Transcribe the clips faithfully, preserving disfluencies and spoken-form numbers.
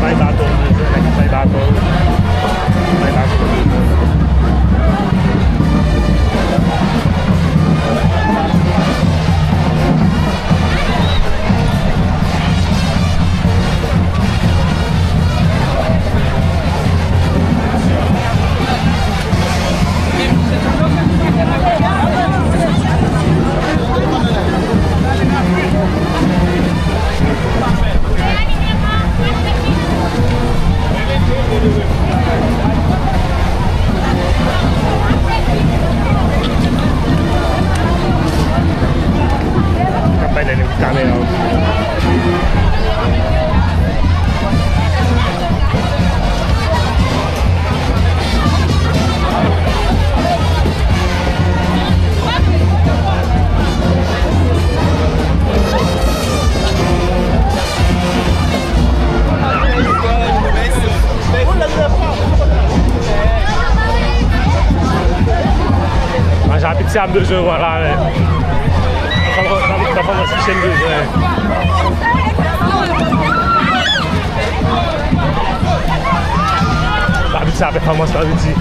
Bay baton, mezanmi, bay baton. Bay baton. K ap bay nan kamera. Manje a piti a m bezwen wè la, men. Pèfòmans, pèfòmans piti m bezwen. Pa piti a pèfòmans pa piti.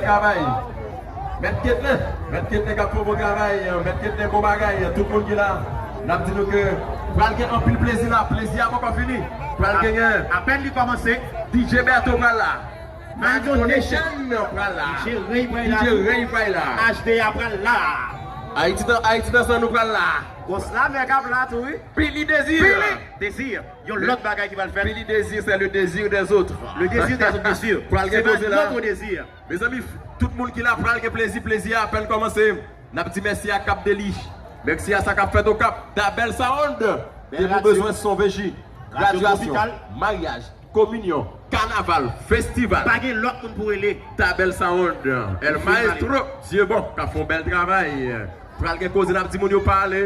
Travay. Mèt Ketnen, Mèt Ketnen k ap fè yon bon travay, Mèt Ketnen bon bagay, tout moun ki la, n ap di nou ke pral gen anpil plezi la, plezi a poko fini. Pral genyen. Apèn li kòmanse. D J Berto pral la. Mind Donation pral la. D J Ray pral la. D J Ray pral la. H D A pral la. Ayiti dan, Ayiti Dansan nou pral la. Gòs la, mèg ap la tou, wi. Billy Désir. Billy Désir. Yon lòt bagay ki pral fèt. Billy Désir, c'est le désir des autres. Le désir des autres, bien sûr. Pral gen koze la. C'est notre désir. Mezanmi, tout moun ki la pral gen plezi, plezi a apèn kòmanse. N ap di mèsi a Cap Deli. Mèsi a sa k ap fèt Okap. Tabèl Sound. Depi w bezwen son V J, gradyasyon, maryaj, kominyon, kanaval, festival. Pa gen lòt moun pou rele. Tabèl Sound. El Maestro, Dieu bon, k ap fè yon bèl travay. Pral gen koze, n ap di moun yo pale.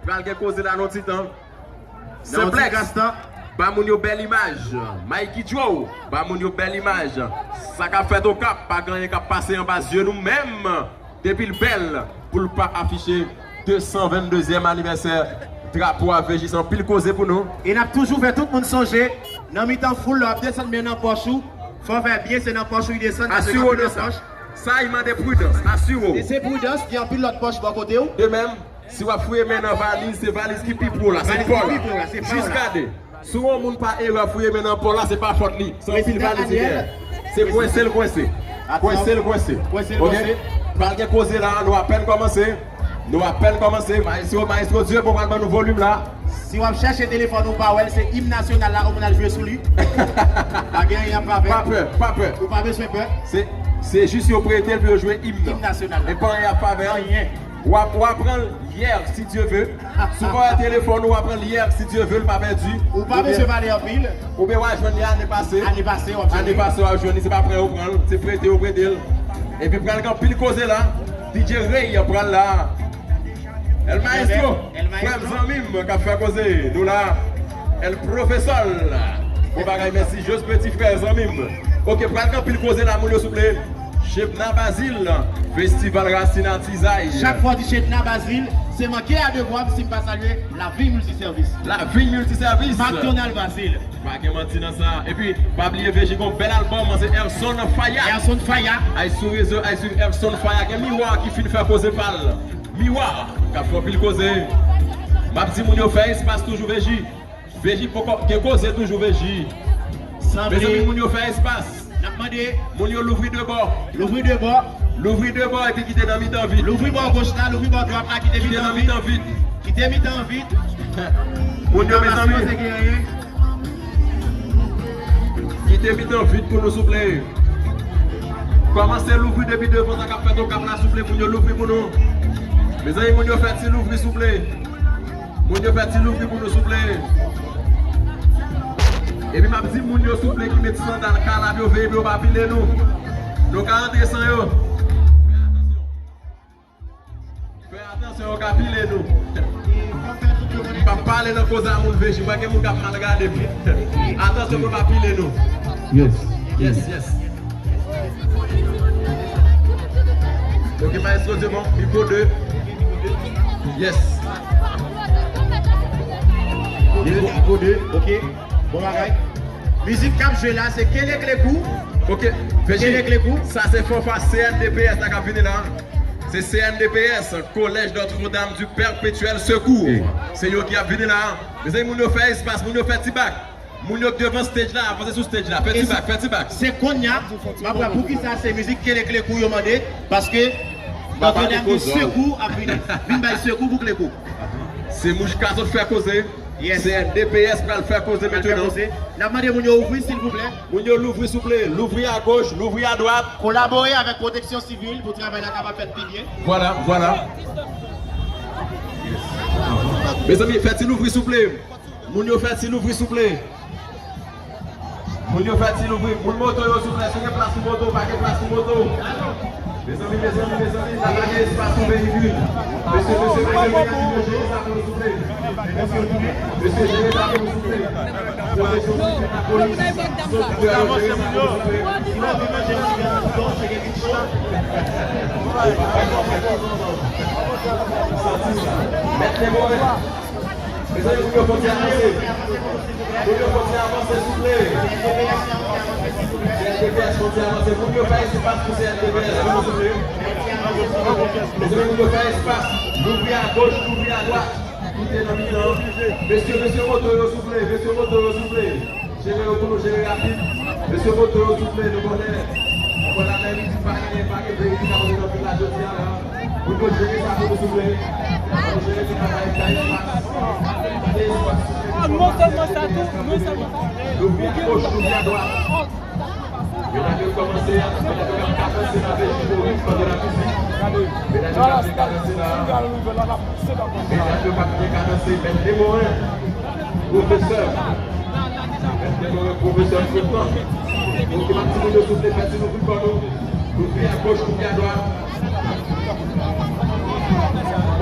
Pral gen koze la nan ti tan. Nan yon ti Simplex, kras tan. Ba moun yo bèl imaj. Mikey Joe, ba moun yo bèl imaj. Sa k ap fèt Okap, pa gen anyen k ap pase anba zye nou menm. Depi l bèl, pou l pa afiche de san venndezyèm anivèsè drapo a V J, se anpil koze pou nou. E n ap toujou fè tout moun sonje, nan mitan foul la, w ap desann men nan pòch ou, fò w fè byen, se nan pòch ou li desann, paske gen anpil lòt pòch. Asire w de sa. Sa, li mande pridans, asire w. E se pridans, gen anpil lòt pòch bò kote w. De menm, si w ap fouye men nan valiz, se valiz ki pi pwo la, se pa w la. Valiz ki pi pwo la, se pa w la. Jis gade. Si yon moun pa erè fouye men nan pò la, se pa fòt li. Se anpil valiz li genyen. Se kwense l kwense. Kwense l kwense. Kwense l kwense. Pral gen koze la, nou apèn kòmanse. Nou apèn kòmanse. Maestro, maestro Dieu bon pral ban nou volim la. Si w ap chèche telefòn ou pa wè l, se im nasyonal la, ou moun al jwe sou li. Pa gen anyen ap fè. Pa pè, pa pè. Ou pa bezwen pè. Se, se jis yo prete l pou yo jwe im nan. Im nasyonal la. E pa anyen ap fè. Anyen. W ap, w ap pran l yè, si Dye ve. Si w pa wè telefòn ou, w ap pran l yè, si Dye ve, l pa pèdi. Ou pa bezwen pale anpil. Oubyen w a jwenn li ane pase. Ane pase, w ap jwenn li. Ane pase, w ap jwenn li. Se pa pran yo pran l, se prete yo prete l. Epi pral gen anpil koze la. D J Ray pral la. El Maestro, frè m, zanmi m k ap fè koze. Nou la. El Profesor. Bon bagay, mèsi. Jos peti frè, zanmi m. Ok, pral gen anpil koze la, moun yo, souple. Chedna Bazil, Festival Rasin Atizay. Chak fwa w di Chedna Bazil, se manke a devwa m si m pa salye Lavil Miltisèvis. Lavil Miltisèvis. McDonald Bazil. Pa gen manti nan sa. Epi, pa bliye V J gon bèl albòm, se Erson Faya. Erson Faya. Ay sou rezo, ay swiv Erson Faya. Gen Miwa ki fin fè koze pa l. Miwa, k ap fè anpil koze. M ap di moun yo fè espas toujou V J. V J poko gen koze toujou V J. Sanble. Mezanmi, moun yo fè espas. N ap mande. Moun yo louvri de bò. Louvri de bò. Louvri de bò epi kite nan mitan vid. Louvri bò goch la, louvri bò dwat la, kite mitan vid. Kite nan mitan vid. Kite mitan vid. Moun yo, mezanmi. Kite mitan vid pou nou, souple. Kòmanse louvri depi devan sa k ap fèt Okap la, souple, moun yo louvri pou nou. Mezanmi, moun yo fè ti louvri, souple. Moun yo fè ti louvri pou nou, souple. Epi m ap di moun yo, souple, ki met sandal, kalab yo, veye pou yo pa pile nou. Nou ka antre san yo. Fè atansyon, yo ka pile nou. M p ap pale nan koze a moun V J, mwen gen moun k ap mal gade m. Atansyon pou yo pa pile nou. Yes. Yes, yes. Ok, maestro Dieu bon, mikwo de. Yes. Mikwo, mikwo de, ok. Bon bagay. Mizik k ap jwe la, se Keleklekou. Ok, V J. Keleklekou. Sa se fanfa C N D P S la k ap vini la. Se C N D P S, Collège Notre-Dame du Perpétuel Secours. Se yo ki ap vini la. Mezanmi, moun yo fè espas, moun yo fè ti bak. Moun yo k devan stage la, avanse sou stage la. Fè ti bak, fè ti bak. Se kounye a, m ap wè poukisa se mizik Keleklekou yo mande, paske Notre-Dame du Secours ap vini. Vin bay sekou pou Klekou. Se Mouchka sot fè koze. Yes. C N D P S pral fè koze mentnan. N ap mande moun yo ouvri, silvouplè. Moun yo louvri, souple. Louvri agoch, louvri adwat. Kolabore avèk Pwoteksyon Sivil pou travay la kapab fèt pi byen. Vwala, vwala. Mezanmi, fè ti louvri, souple. Moun yo fè ti louvri, souple. Moun yo fè ti louvri. Moun moto yo, souple. Si gen plas pou moto, pa gen plas pou moto. Mezanmi, mezanmi, mezanmi, pa gen espas pou veyikil. Mesye, mesye, mesye, mesye, jere sa pou nou, souple. Mesye, jere sa pou nou, souple. Pwoteksyon sivil, lapolis, sòt pou yo jere sa pou nou, souple. Santi sa. Mèt le move. Mezanmi, moun yo fò ti avanse. Moun yo fò ti avanse, souple. C N D P S fò ti avanse. Moun yo fè espas pou C N D P S, pou nou, souple. Mezanmi, moun yo fè espas. Louvri agoch, louvri adwat. Kite nan mitan. Mesye, mesye moto yo, souple. Mesye moto yo, souple. Jere yo pou nou jere rapid. Mesye moto yo, souple, nou konnen. Apre laprèmidi, pa gen, pa gen veyikil k ap antre nan vil la jodi a la. Moun yo jere sa pou nou, souple. Ann jere tout bagay, bay espas. Bay espas, souple. Ah, non sèlman sa tou, non sèlman sa. Louvri agoch, louvri adwat. Medam yo kòmanse, medam yo ap kadanse nan vèj Moris pandan la mizik. Medam yo ap kadanse la. Medam yo ap kadanse, mèt Demoren, pwofesè. Mèt Demoren, pwofesè tout tan. Oke, m ap di moun yo souple fè ti louvri kò nou. Louvri agoch, louvri adwat.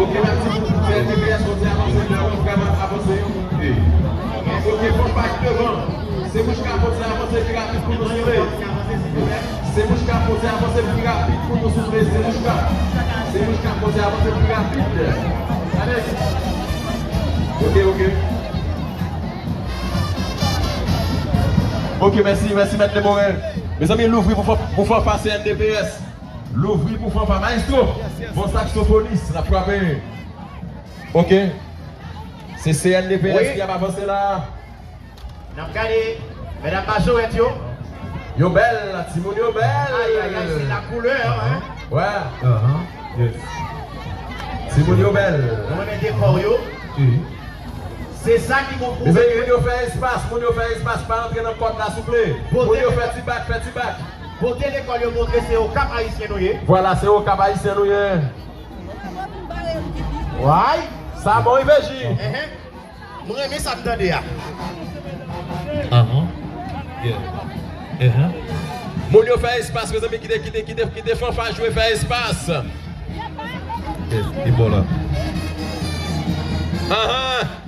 Oke, m ap di moun, fè T P S, fò ti avanse, lè w vrèman avanse. Oke, fò pa devan. Se mouchka fò ti avanse pi rapid pou nou, souple. Se mouchka fò ti avanse pi rapid pou nou, souple. Se mouchka. Se mouchka fò ti avanse pi rapid. Ale. Oke, oke. Oke, mèsi, mèsi, mèt Demoren. Mezanmi, louvri pou fanfa, pou fanfa C N D P S. Louvri pou fanfa. Maestro, bon saksofonis, n ap frape. Oke. Se C N D P S ki ap avanse la. N ap gade medam majorèt yo. Yo bèl, timoun yo bèl. Ay, ay, ay, se la koulè, hein? Wè. Yes. Timoun yo bèl. Nou renmen dekò yo. Wi. Se sa ki bon pou... Mezanmi, moun yo fè espas, moun yo fè espas, pa antre nan kòd la, souple. Moun yo fè ti bak, fè ti bak. Bote lekòl yo montre se Okap Ayisyen nou ye. Vwala, se Okap Ayisyen nou ye. Way. Sa bon, wi, Veji. Enhen. M renmen sa m tande a. Ahan. Yeah. Enhen. Moun yo fè espas, mezanmi, kite, kite, kite, kite fanfa jwe, fè espas. Yes, li bon la. Ahan.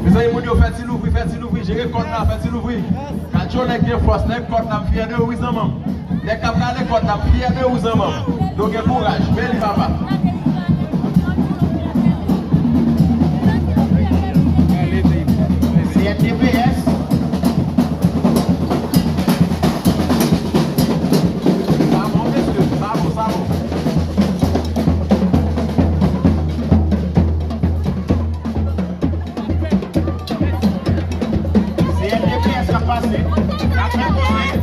Mezanmi, moun yo fè ti louvri, fè ti louvri, jere kòd la, fè ti louvri. Gad yon nèg gen fòs, nèg kòd la, m fyè de ou wi zanmi m. Nèg k ap rale kòd la, m fyè de ou zanmi m. Nou gen kouraj, men li papa. C N D P S. Sa bon, mesye, sa bon, sa bon. C N D P S k ap pase. N ap fè konnen.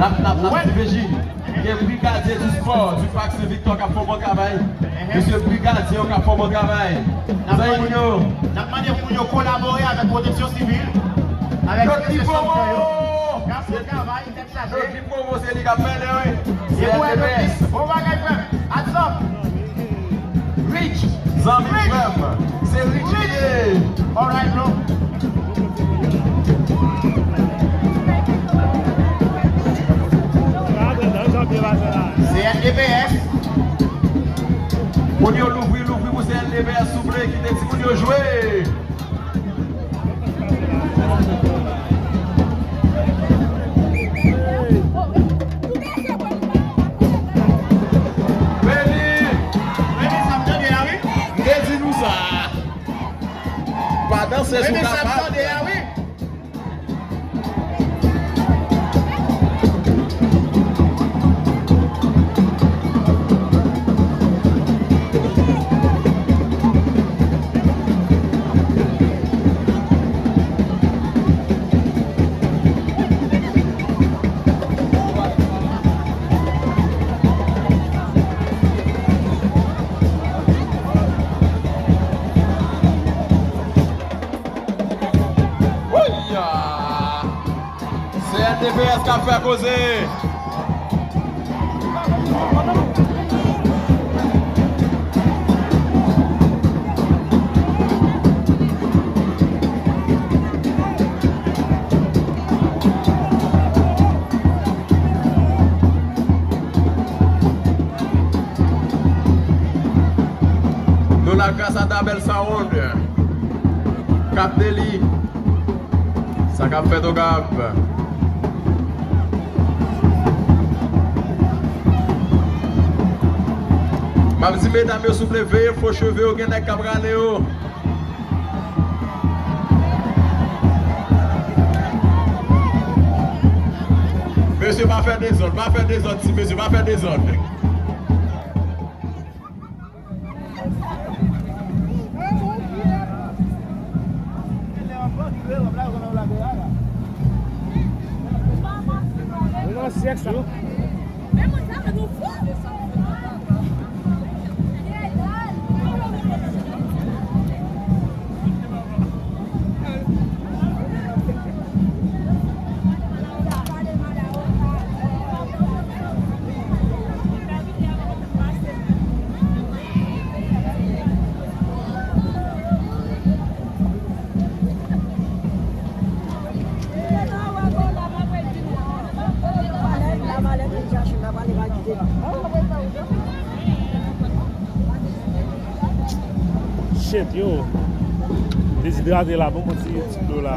N ap, n ap, n ap, ti Veji. Gen brigadye di spò, di Pak Sen Viktò k ap fè yon bon travay. Mesye brigadye yo k ap fè yon bon travay. Zanmi moun yo. N ap mande pou moun yo kolabore avèk Pwoteksyon Sivil, avèk Yo di sèvis sòltè yo. Promo! N ap fè travay. Yo di Provo se li k ap mennen, wi. Se pou L P S. Bon bagay, frè m. Hats off. Rich. Zanmi frè m. Se Rich li ye. Alright, bro. C N D P S. Moun yo louvri, louvri pou C N D P S, souple, kite timoun yo jwe. Veni! Veni, sa m tande a, wi. M te di nou sa. Pa danse sou kapab. Veni, sa m tande a, wi. Wè, T P S k ap fè koze. Nou la gras a Dabel Sound. Cap Deli. Sa k ap fèt Okap? M ap di medam yo, souple, veye fo cheve yo, gen nèg k ap rale yo. Mesye, pa fè dezòd, pa fè dezòd, ti mesye, pa fè dezòd. Shit, yo. Dezidrate la, bon, bon, ti, ti dlo la.